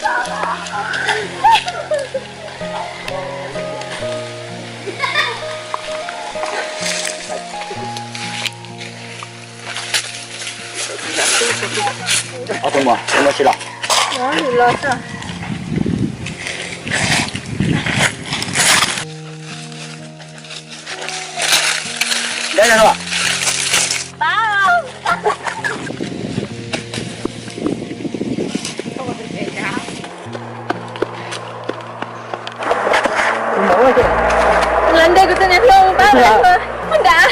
Ob tug muam, koj muab tsis los? Los tso. Deb los. Los ntes kuv tus niam hluas mus pab kuv nrad.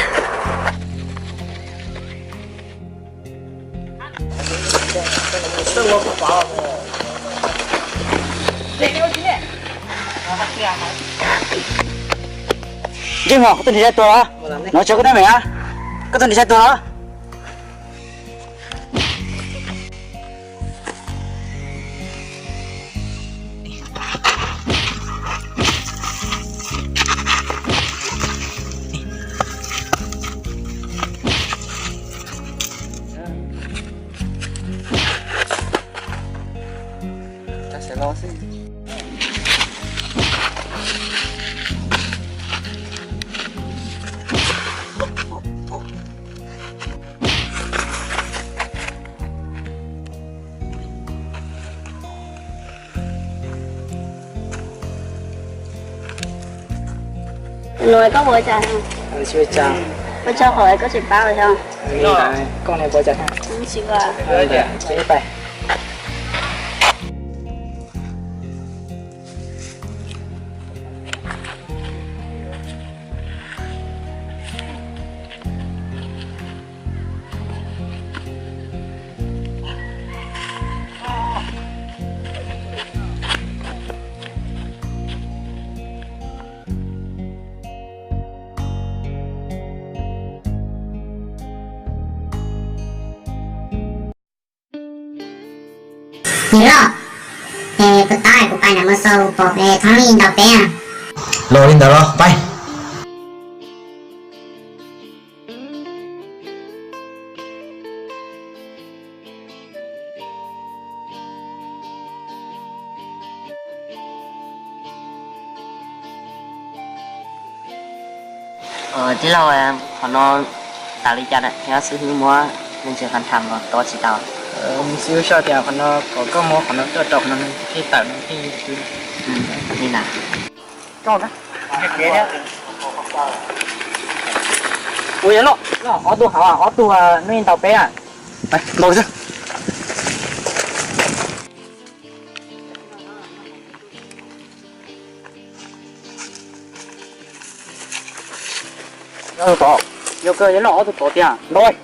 Ntsej muag, koj tuaj nrhiav zaj tuag los? No tso koj teeb meem, koj tuaj nrhiav zaj tuag los? Nws koj ua cas? Ua tsaug qhov koj tsis pab os. Koj ne, ua cas? Tsis ua. Niam loj, es puas tab kuv pais nram mus xaus pom es thoob li ntawd peb. Los li ntawd los pais. Tij laug, qhov no tas li cas na, yog xib hwb muab me ntsis qhov tham los tov tsis tau. Xib hwb sau tias qhov no kom koj muab qhov no coj rau qhov no thiaj tawm no thiaj li na. Ua yog loj, ob tug hauv, ob tug no yeej tau peb a. Ntaus xwb. Ob tug tod, yog kawg yog loj ob tug tod tiag ntaus.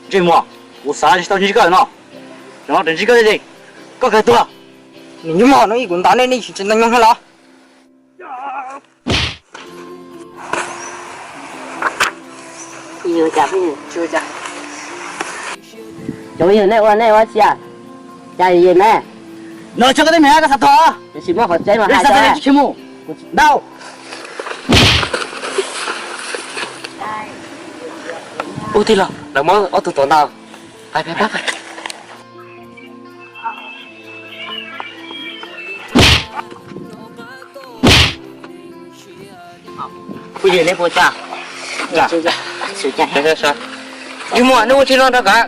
Ntsej muag, kuv xav tsis tau ntsib koj no, no rau ntsib koj tiag, koj kawg tuag. Nws nyob no ib kuv ntaus nej, nej tsis tau nyob thiab los? Cov phooj ywg, nej ua nej ua tsi a? Cas yim me? No tso koj teeb meem, koj xav tuag? Tab sis muab qhov tseeb mas hais tsis mus. Ntau. Ub, tij laug, lawv muab ob tug tuav ntau. Pais, pais, pais, pais. Phooj ywg, neb puas tsaug? Ntsej muag, neb ua tsi no rau kawg?